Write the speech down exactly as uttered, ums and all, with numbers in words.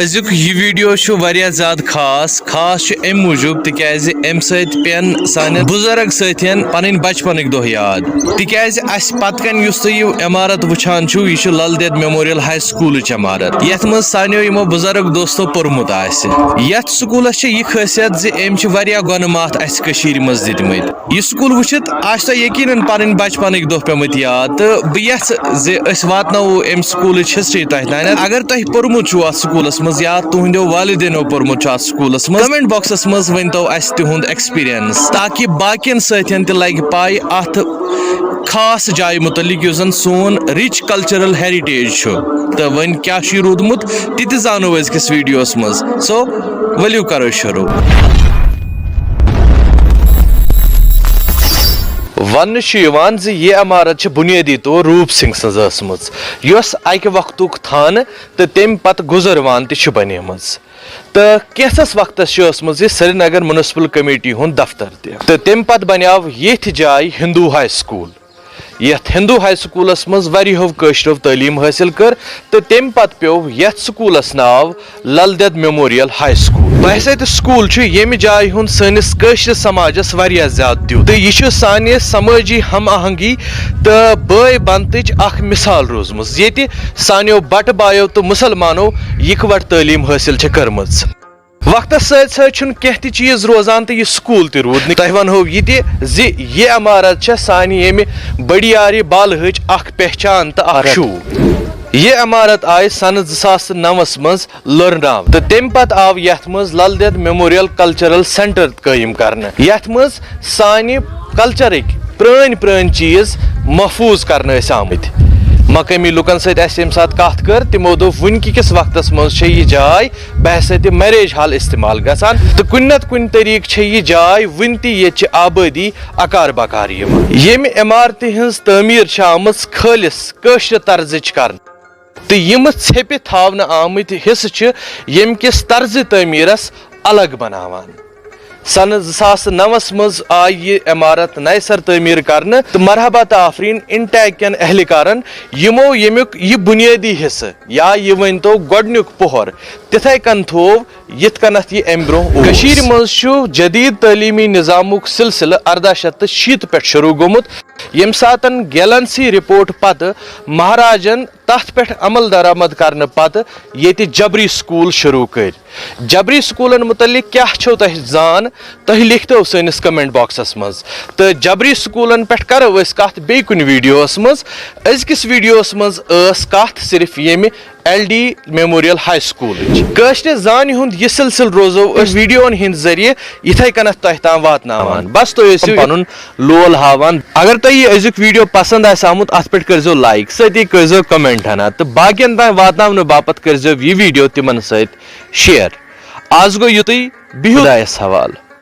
أزیُک یہِ ویڈیو چھُ واریاہ زیادٕ خاص۔ خاص چھُ اَمہِ موٗجوٗب تِکیازِ اَمہِ سۭتۍ پٮ۪ن سانٮ۪ن بُزرگ سٲتھٮ۪ن پنٕنۍ بچپنٕکۍ دۄہ یاد۔ تِکیازِ اَسہِ پتہٕ کنۍ یُس تُہۍ یہِ عمارت وٕچھان چھِو، یہِ چھُ لل دٮ۪د میموریل ہاے سکوٗلٕچ عمارت، یتھ منٛز سانیو یِمو بُزرگ دوستو پوٚرمُت آسہِ۔ یتھ سکوٗلس چھِ یہِ خٲصیت زِ أمۍ چھِ واریاہ گۄنہٕ ماتھ اَسہِ کٔشیٖرِ منٛز دِتمٕتۍ۔ یہِ سکوٗل وٕچھِتھ آسہِ تۄہہِ یقیناً پنٕنۍ بچپنٕکۍ دۄہ پیمٕتۍ یاد، تہٕ بہٕ یژھٕ زِ أسۍ واتناوو امہِ سکوٗلٕچ ہسٹری تۄہہِ تام۔ اگر تۄہہِ پوٚرمُت چھُو اتھ سکوٗلس منٛز یا تُہنٛدیو والدینو پوٚرمُت چھُ اتھ سکوٗلس منٛز، کمنٹ باکسس منٛز ؤنۍ تو اسہِ تِہُنٛد ایکسپیرینس، تاکہِ باقین سۭتۍ تہِ لگہِ پاے اتھ خاص جایہِ متعلق، یُس زن سون رِچ کلچرل ہیریٹیج چھُ۔ تہٕ وۄنۍ کیٛاہ چھُ یہِ روٗدمُت، تہِ تہِ زانو أزکِس ویڈیوس منٛز۔ سو، ؤلِو کرو شروٗع۔ وننہٕ چھُ یِوان زِ یہِ عمارت چھِ بُنیٲدی طور روٗپ سنگھ سٕنٛز ٲسمٕژ، یۄس اکہِ وقتُک تھانہٕ تہٕ تَمہِ پتہٕ گُزروان تہِ چھِ بنیمٕژ۔ تہٕ کینٛژھس وقتس چھِ ٲسمٕژ یہِ سرینگر میونسپل کمیٹی ہُنٛد دفتر تہِ۔ تہٕ تَمہِ پتہٕ بنیٛاو ییٚتھۍ جایہِ ہندو ہاے سکوٗل۔ یتھ ہندو ہاے سکوٗلس منٛز واریاہو کٲشرٮ۪و تعلیٖم حٲصِل کٔر تہٕ تَمہِ پتہٕ پیوٚو یتھ سکوٗلس ناو لل دٮ۪د میموریل ہاے سکوٗل۔ بحیثیت سکوٗل چھُ ییٚمہِ جایہِ ہُنٛد سٲنِس کٲشرِس سماجس واریاہ زیادٕ دیُت تہٕ یہِ چھُ سانہِ سمٲجی ہم آہنگی تہٕ بٲے بنتٕچ اکھ مثال روٗزمٕژ، ییٚتہِ سانیو بٹہٕ بایو تہٕ مُسلمانو یِکوٹہٕ تعلیٖم حٲصِل چھےٚ کٔرمٕژ۔ وقتس سۭتۍ سۭتۍ چھُنہٕ کینٛہہ تہِ چیٖز روزان تہٕ یہِ سکوٗل تہِ روٗد نہٕ۔ تۄہہِ ونہو یہِ تہِ زِ یہِ عمارت چھےٚ سانہِ ییٚمہِ بڈیارِ بالہٕچ اکھ پہچان تہٕ اکھ شوٗب۔ یہِ عمارت آیہِ سنہٕ زٕ ساس تہٕ نَوَس منٛز لٔرناونہٕ تہٕ تَمہِ پتہٕ آو یتھ منٛز Lal Ded memorial cultural centre قٲیِم کرنہٕ، یتھ منٛز سانہِ کلچرٕکۍ پرٛٲنۍ پرٛٲنۍ چیٖز محفوٗظ کرنہٕ ٲسۍ آمٕتۍ۔ مقٲمی لُکن سۭتۍ اَسہِ ییٚمہِ ساتہٕ کتھ کٔر، تِمو دوٚپ، وُنہِ کِس وقتس منٛز چھےٚ یہِ جاے بحیثیت میریج ہال استعمال گژھان تہٕ کُنہِ نتہٕ کُنہِ طریقہٕ چھےٚ یہِ جاے وُنہِ تہِ ییٚتہِ چہِ آبٲدی اکار بکار یِوان۔ ییٚمہِ عمارتہِ ہٕنٛز تعمیٖر چھےٚ آمٕژ خٲلص کٲشرِ طرزٕچ کرنہٕ۔ تہٕ یِم ژھیٚپہِ تھاونہٕ آمٕتۍ حصہٕ چھِ ییٚمہِ کِس طرزِ تعمیٖرس الگ بناوان۔ سنہٕ زٕ ساس تہٕ نَوَس منٛز آیہِ یہِ عمارت نَیہِ سر تعمیٖر کرنہٕ تہٕ مرحبا تہٕ آفریٖن انٹیک کٮ۪ن اہلکارن، یِمو ییٚمیُک یہِ بُنیٲدی حصہٕ یا یہِ ؤنۍ تو گۄڈٕنیُک پوہر تِتھے کٔنۍ تھوو یِتھ کٔنتھ یہِ امہِ برونٛہہ اوس۔ کٔشیٖرِ منٛز چھُ جدید تعلیمی نظامُک سلسلہٕ ارداہ شیٚتھ تہٕ شیٖتھ پٮ۪ٹھ شروع گوٚمُت، ییٚمہِ ساتن گیلنسی رپورٹ پتہٕ مہاراجن تتھ پٮ۪ٹھ عمل درآمد کرنہٕ پتہٕ ییٚتہِ جبری سکوٗل شروع کٔرۍ۔ جبری سکوٗلن متعلق کیٛاہ چھو تۄہہِ زان؟ تُہۍ لیکھتو سٲنِس کمنٹ باکسس منٛز۔ تہٕ جبری سکوٗلن پٮ۪ٹھ کرو أسۍ کتھ بیٚیہِ کُنہِ ویڈیوس منٛز۔ أزکِس ویڈیوس منٛز ٲس کتھ صرف ییٚمہِ ایل ڈی میموریل ہاے سکوٗلٕچ۔ کٲشرِ زانہِ ہُنٛد یہِ سلسلہٕ روزو أسۍ ویڈیون ہٕنٛدۍ ذٔریعہٕ یِتھے کٔنتھ تۄہہِ تام واتناوان۔ بس تُہۍ ٲسِو پنُن لول ہاوان۔ اگر تۄہہِ یہِ أزیُک ویڈیو پسند آسہِ آمُت، اتھ پٮ۪ٹھ کٔرزیو لایک، سۭتی کٔرزیو کمنٹ ہنا تہٕ باقین تام واتناونہٕ باپتھ کٔرزیو یہِ ویڈیو تِمن سۭتۍ شیئر۔ آز گوٚو یُتُے، بِہِو خدایس حوالہٕ۔